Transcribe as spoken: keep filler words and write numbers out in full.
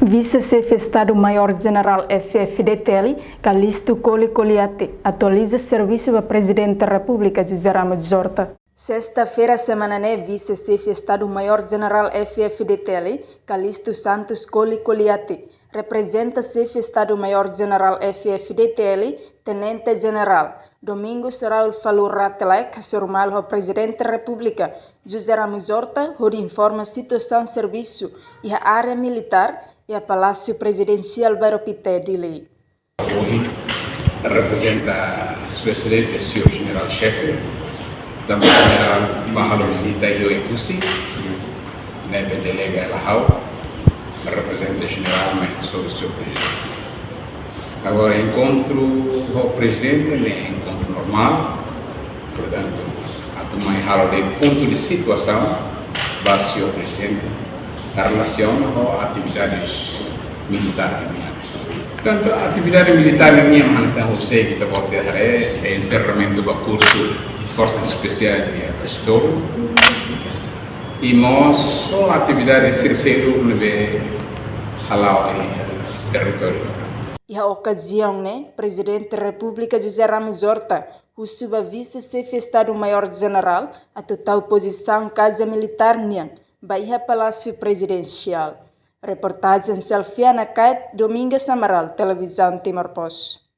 Vise-Xefe Estadu Maiór Jenerál F-FDTL, Kalisto Koli Koliate, atualiza servisu ba Prezidente Repúblika José Ramos Horta. Sesta-feira semana ne'e, Vise-Xefe Estadu Maiór Jenerál F-FDTL, Kalisto Santos Koli Koliate, reprezenta Xefe Estadu Maiór Jenerál F-FDTL, Tenente Jenerál Domingos Raul Falur Rate Laek, hasoru malu ho Prezidente Repúblika José Ramos Horta, hodi informa situasaun servisu iha área militár iha Palásiu Prezidensiál Bairro Pité, Dili. Ohin reprezenta Sua Exelénsia Señór Jenerál Xefe, tanba Jenerál bá halo vizita iha Oekusi, ne'ebé delega hela ha'u, reprezenta Jenerál mai hasoru Señór Prezidente. Agora, enkontru ho Prezidente ne'e enkontru normál, portantu, atu mai halo de'it pontu de situasaun ba Señór Prezidente, relasiona ho atividades militár nian. Tantu atividade militár nian hanesan ohin ita-boot sei haree, iha enserramentu ba kursu Forsas Espesiais iha Astor. I mós ho atividade sira seluk ne'ebé hala'o iha territóriu. Iha okaziaun ne'e, Prezidente Repúblika José Ramos Horta husu ba Vise-Xefe Estadu Maiór Jenerál atu tau pozisaun Kaza Militár nian ba iha Palásiu Prezidensiál. Reportajen Selfiana Kait, Domingas Amaral, Televizaun Timor Post.